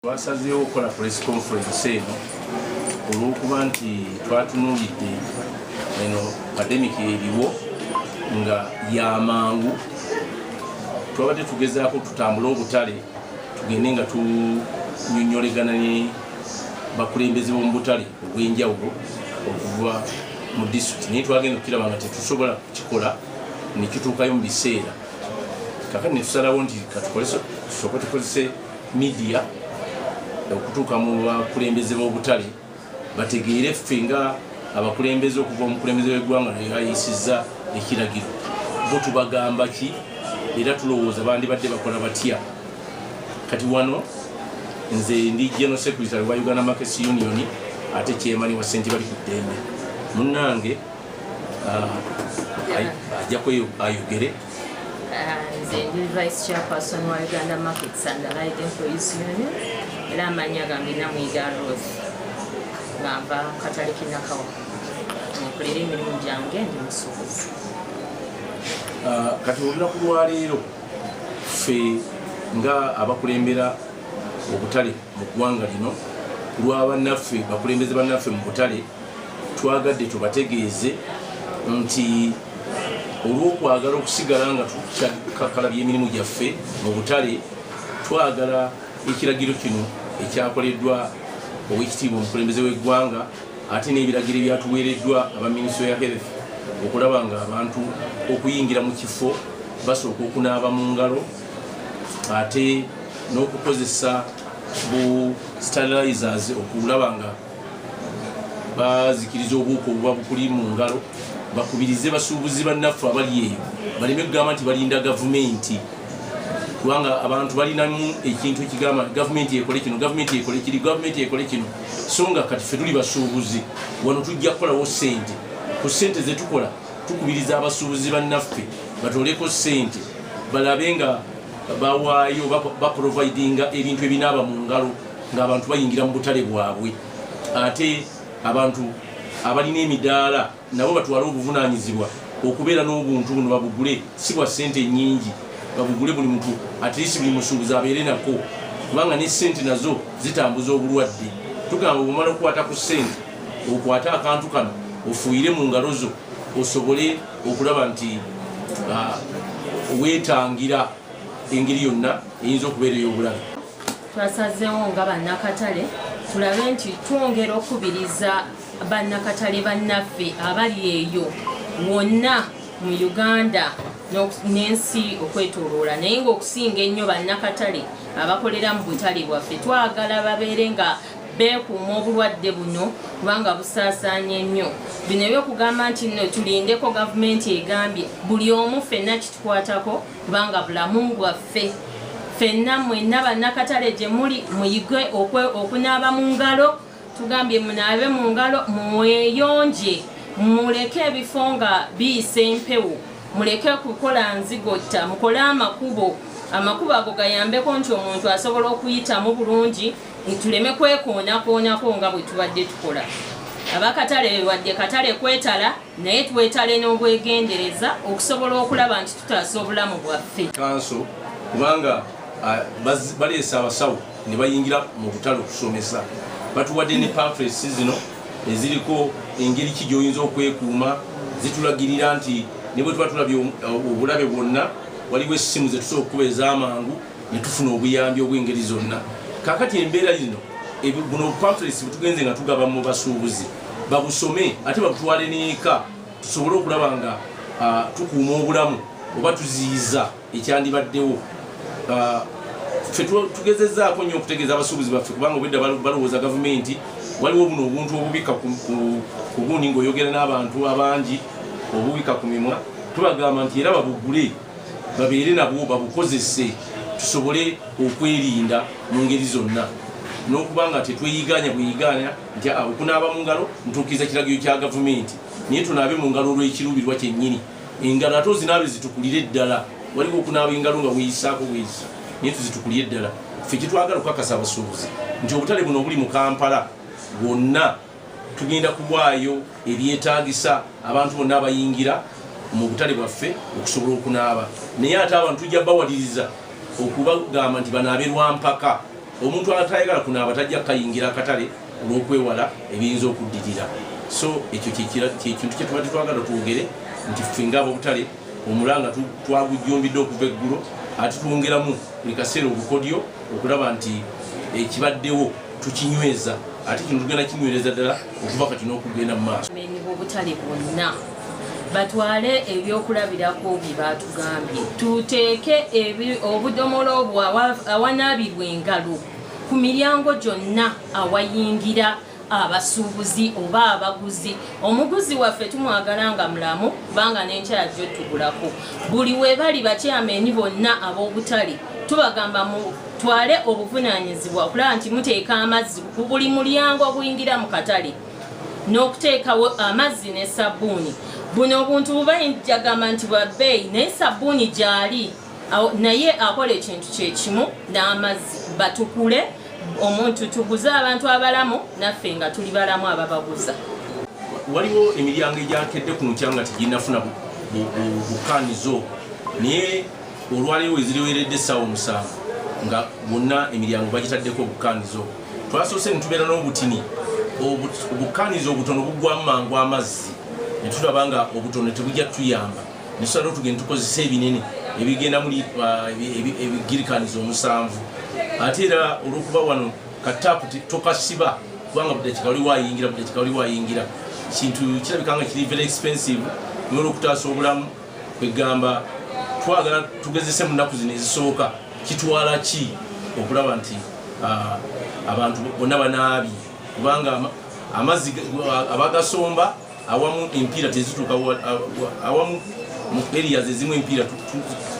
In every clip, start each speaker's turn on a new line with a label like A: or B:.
A: Twasazeewo okukola press conference eno olw'okuba nti twatunuulidde eno pandemic eriwo nga yamangu. Twabadde tugezaako tutambule obutale, tugende nga tunyonyolegana ne bakulembeze b'omu butale obw'enjawulo okuva mu disitulikiti, naye twagenda okukiraba nga tetusobola kukikola nekituukayo mu biseera. Kakati netusalawo nti katusooke tukozese media okutuuka mu bakulembeze b'obutale, bategeere ffe nga abakulembeze okuva omukulembeze w'eggwanga naye ayisizza ekiragiro, bo tubagamba ki era tulowooza bandibadde bakola batya. Kati wano nze ndi General Secretary wa Uganda Markets Union, ate chairman wa Senti Bali ku Ddembe. Munnange ajja ayogere.
B: Nze ndi Vice Chairperson wa Uganda Markets and Allied Employees Union, era amannya gange Namwiga Ruth, nga nva katale k'e Nakawa, nkolera emirimu gyange, ndi musuubuzi.
A: Kati olunaku lwaleero ffe nga abakulembera obutale mu ggwanga lino, lwabannaffe bakulembeze bannaffe mu butale, twagadde tubategeeze nti olw'okwagala okusigala nga tukakalabya emirimu gyaffe mu butale, twagala ekiragiro kino ekyakoleddwa Owekitiibwa omukulembeze w'eggwanga, ate n'ebiragiro ebyatuweereddwa aba Ministry ya Health, okulaba nga abantu okuyingira mu kifo basooka okunaaba mu ngalo, ate n'okukozesa bu sterilizers okulaba nga bazikiriza obuwuka obuba bukuli mu ngalo. Bakubirize basuubuzi bannaffe abali eyo baleme kugamba nti balinda gavumenti, kubanga abantu balinamu ekintu ekigamba gavumenti ekole kino, gavumenti ekole kiri, gavumenti ekole kino. So nga kati ffe tuli basuubuzi wano, tujja kukolawo sente. Ku sente zetukola, tukubiriza abasuubuzi bannaffe batoleko sente, balabe nga bawaayo, baprovidinga ebintu ebinaaba mu ngalo ng'abantu bayingira mu butale bwabwe. Ate abantu abalina emidaala nabo batwale obuvunanyizibwa okubeera n'obuntu buno, babugule, si bwa ssente nyingi, babugule buli muntu, at least buli musuubuzi abeere nako, kubanga ne ssente nazo zitambuza obulwadde. Tugamba bwomala okukwata ku ssente, okwate akantu kano ofuuyire mu ngalo zo, osobole okulaba nti weetangira engeri yonna eyinza okubeera ey'obulabe.
B: Twasazeewo nga bannakatale tulabe nti twongera okukubiriza bannakatale bannaffe abali eyo wonna mu Uganda n'ensi okwetoloola, naye ng'okusinga ennyo bannakatale abakolera mu butale bwaffe. Twagala babeere nga beekuuma obulwadde buno, kubanga busaasaanye nnyo. Bino ebyokugamba nti nno tulindeko gavumenti egambye, buli omu ffenna kitukwatako, kubanga bulamu bwaffe ffenna. Mwenna bannakatale gye muli, muyige okunaaba mu ngalo. Tugambye munaabe mu ngalo, mweyonje, muleke ebifo nga biyisa empewo, muleke kukola nzigotta, mukole amakubo. Amakubo ago gayambeko nti omuntu asobola okuyitamu bulungi, tuleme kwekoonakoonako nga bwe tubadde tukola. Abakatale, wadde katale kwetala, naye twetale n'obwegendereza okusobola okulaba nti tutaasa obulamu bwaffe.
A: Kanso, kubanga baleese abasawo ne bayingira mu butale okusomesa. Batuwadde ne pamphlets zino eziriko engeri ki gy'oyinza okwekuuma. Zitulagirira nti ne bwe tuba tulabye obulabe bwonna, waliwo essimu zetusobola okukuba ez'amangu ne tufuna obuyambi obw'engeri zonna. Kakati embeera zino, buno pamphlets bwetugenze nga tugaba mu basuubuzi, babusome ate babutwale n'eka, tusobole okulaba nga tukuuma obulamu oba tuziyiza ekyandibaddewo. Ffe tugezezaako nnyo okutegeeza abasuubuzi baffe, kubanga obwedda balowooza gavumenti. Waliwo buno obuntu obubika ku gundi ng'oyogera n'abantu abangi, obubika ku mimwa. Tubagamba nti era babugule, babeere nabwo, babukozese, tusobole okwerinda mu ngeri zonna, n'okuba nga tetweyiganya bweyiganya nti okunaaba mu ngalo ntuukiriza kiragiro kya gavumenti. Naye tunaabe mu ngalo olw'ekiruubirwa kyennyini. Engalo ate ozinaabe zitukulire ddala. Waliwo okunaaba engalo nga weeyisaako bweyisa, naye tuzitukulire ddala. Ffe kyetwagala okukakasa abasuubuzi nti obutale buno obuli mu Kampala bwonna tugenda kuwaayo ebyetaagisa abantu bonna abayingira mu butale bwaffe okusobola okunaaba, naye ate abantu tujja bawaliriza okubagamba nti banaabe lwampaka. Omuntu atayagala kunaaba tajja kukayingira akatale olw'okwewala ebiyinza okuddirira. So ekyo kyekintu kyetuba tetwagala twogere nti ffe ngaabobutale omulanga twagujjumbidde okuva eggulo, ate twongeramu buli kaseera obukodyo okulaba nti ekibaddewo tukinyweza, ate kino tugenda kinywereza ddala okuva kati n'okugenda mu maaso.
B: B'obutale bonna batwale ebyokulabirako bye batugambye, tuteeke obudomola obwo awanaabirwa engalo ku miryango gyonna awayingira abasuubuzi oba abaguzi. Omuguzi waffe tumwagala nga mulamu, kubanga n'enkya yajja otugulako. Buli we bali bakyameni bonna ab'obutale tubagamba mutwale obuvunaanyizibwa okulaba nti muteeka amazzi ku buli mulyango oguyingira mu katale, n'okuteekawo amazzi ne sabbuuni. Buno obuntu bubayinjagamba nti bwa bbeeyi, naye sabbuuni gyali naye akola ekintu kyekimu n'amazzi. Batukule omuntu, tuguze abantu abalamu, naffe nga tuli balamu ababaguza.
A: Waliwo emiryango egyakedde ku nkya nga teginnafuna bukanizo, naye olwaleero weziriweredde essaawa 7 nga bonna emiryango bagitaddeko obukanizo. Twasoose ne tubeera n'obutini, obukanizo obutono buggwamu mangu amazzi, ne tulaba nga obutono tebujja tuyamba, ne tusalawo tugenda tukozesa ebinene ebigenda muli ebigirikanizo 7. Ate era olwokuba wano kataapu tokasiba, kubanga buli dakika oli wayingira, buli dakika oli wayingira, kintu kirabika nga kiri very expensive. Naye olwokutaasa obulamu, kwegamba twagala tugezese mu nnaku zino ezisooka kitwala ki okulaba nti abantu bonna banaabye, kubanga amazzi abagasomba awamu empiira tezituuka awamu. Mu areas ezimu empiira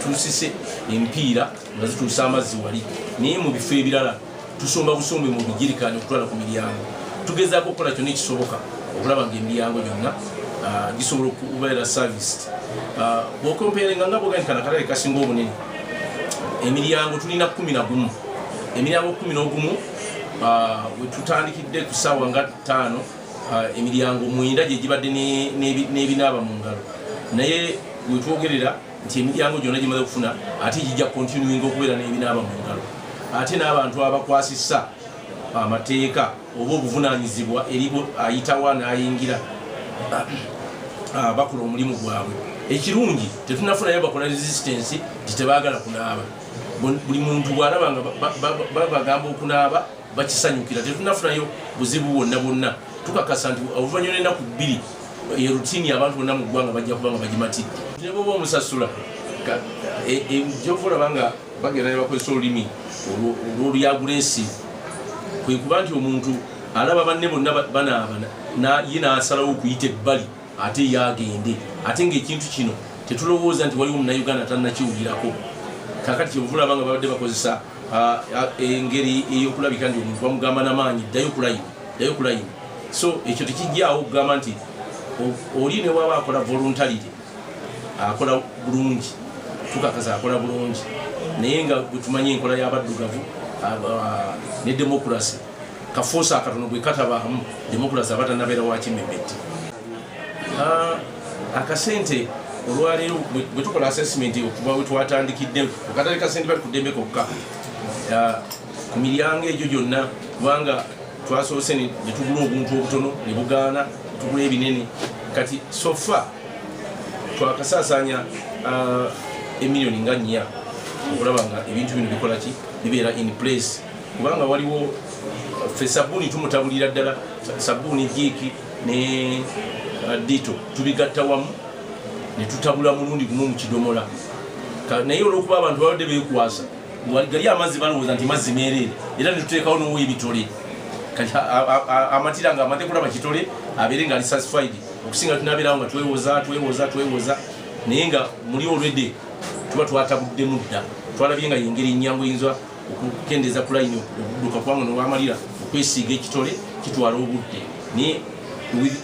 A: tusise empiira nga zituusa amazzi wali, naye mu bifo ebirala tusomba busombe mu bigirikani okutwala ku miryango. Tugezaako okukola kyonna ekisoboka okulaba nga emiryango gyonna gisobola okubeera serviced. Bw'okomperenga nga bwoga nti kano akatale kasinga obunene, emiryango tulina 11, emiryango 11. Wetutandikidde ku ssaawa nga 5, emiryango 9 gye gibadde n'ebinaaba mu ngalo, naye wetwogerera nti emiryango gyonna gimaze okufuna, ate gijja continuing okubeera n'ebinaaba mu ngalo. Ate n'abantu abakwasisa amateeka oba obuvunanyizibwa eri ayitawa n'ayingira, bakola omulimu gwabwe. Ekirungi tetunafunayo bakola resistance nti tebaagala kunaaba. Buli muntu bw'alaba nga babagamba okunaaba bakisanyukira. Tetunafunayo buzibu bwonna bwonna. Tukakasa nti oluvannyuma lw'ennaku 2 routine abantu bonna mu ggwanga bajja kuba nga bagimatidde. Ne bwoba omusasula gyova olaba nga bagenda ne bakozesa olulimi olw'olyagressive, kwe kuba nti omuntu alaba banne bonna banaaba, ye n'asalawo okuyita ebbali ate ye agende, ate ng'ekintu kino tetulowooza nti waliwo munnayuganda tannakiwulirako. Kakati kyova olaba nga babadde bakozesa engeri ey'okulabika nti omuntu bamugamba namaanyi, ddayo ku layini, ddayo ku layini. So ekyo tekijjaawo okugamba nti oli ne waba akola voluntarily akola bulungi, tukakasa akola bulungi, naye nga bwe tumanyi enkola y'abaddugavu ne democracy, kafuusa akatono bwe katabaamu, democracy aba tannabeera wakimemette. Akasente olwaleero bwe tukola assessment okuva we twatandikidde ku katale ka St Bali ku Ddembe kokka, ku miryango egyo gyonna, kubanga twasoose ne tugula obuntu obutono ne bugaana, tugula ebinene. Kati so far twakasaasaanya emiliyoni nga 4 okulaba nga ebintu bino bikola ki, bibeera in place, kubanga waliwo ffe sabbuuni tumutabulira ddala sabbuuni Jik ne Dettol, tubigatta wamu ne tutabula mulundi gumu mu kidomola. Naye olwokuba abantu babadde beekwasa gali amazzi, balowooza nti mazzi meereere, era ne tuteekawo n'owa ebitole. Kati amatira nga amaze kulaba kitole abeere nga ali satisfied, okusinga tunabeerawo nga twewoza twewoza twewoza, naye nga muli already tuba twatabuddemu dda. Twalabye nga yengeri nyangu eyinza okukendeeza ku layini okudduka, kubanga nowamalira okwesiiga ekitole kitwala obudde, naye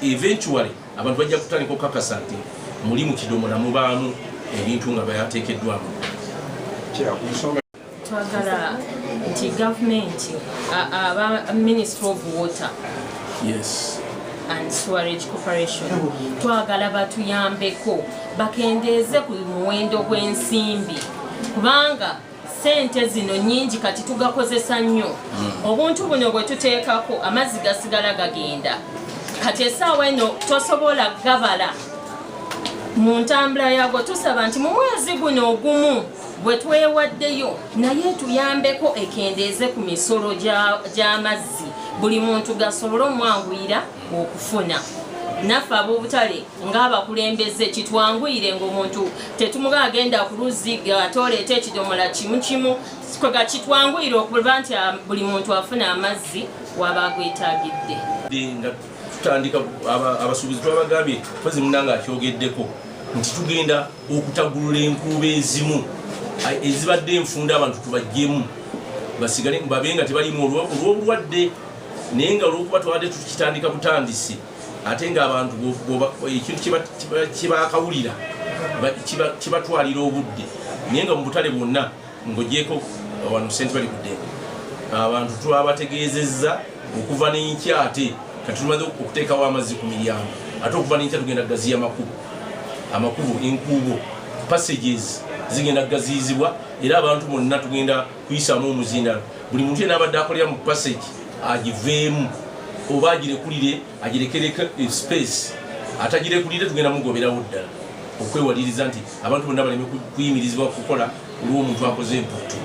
A: eventually abantu bajja kutandika okukakasa nti muli mu kidomola mubaamu ebintu nga byateekeddwamu.
B: Twagala nti gavumenti, aba Ministry of Water and Sewerage Corporation, twagala batuyambeko bakendeeze ku muwendo gw'ensimbi, kubanga Sente zino nyingi kati tugakozesa nnyo. Obuntu buno bwe tuteekako amazzi gasigala gagenda. Kati essaawa eno tosobola gabala mu ntambula yago. Tusaba nti mu mwezi guno ogumu bwe twewaddeyo, naye tuyambeko ekendeeze ku misolo gy'amazzi, buli muntu gasobole omwanguyira okufuna. Naffe ab'obutale ng'abakulembeze kitwanguyire, ng'omuntu tetumuga agenda ku luzzi ate oleeta ekidomola kimu kimu, kwega kitwanguyire okuba nti buli muntu afuna amazzi waba agwetaagidde.
A: Nga tutandika, abasuubuzi twabagambye, kwezi munanga akyogeddeko, nti tugenda okutagulula enkuubo ezimu ezibadde enfunda, abantu tubajjemu basigale babe nga tebalimu olw'obulwadde. Naye nga olwokuba twabadde tukitandika butandisi, ate ng'abantu ekintu kyebakawulira kibatwalira obudde. Naye nga mu butale bwonna ng'ogyeko wano sente bali ku ddembe, abantu twabategeezezza okuva n'enkya. Ate kati tumaze okuteekawo amazzi ku miryango, ate okuva n'enkya tugenda kugaziya amakubo, enkuubo, passages zigenda kugaziyizibwa, era abantu bonna tugenda kuyisaamu omuzindalo. Buli muntu yenna abadde akolera mu passage agiveemu oba agirekulire, agirekereko space. Atagirekulire tugenda mugoberawo ddala, okwewaliriza nti abantu bonna baleme kuyimirizibwa kukola olw'omuntu akoze emputtu.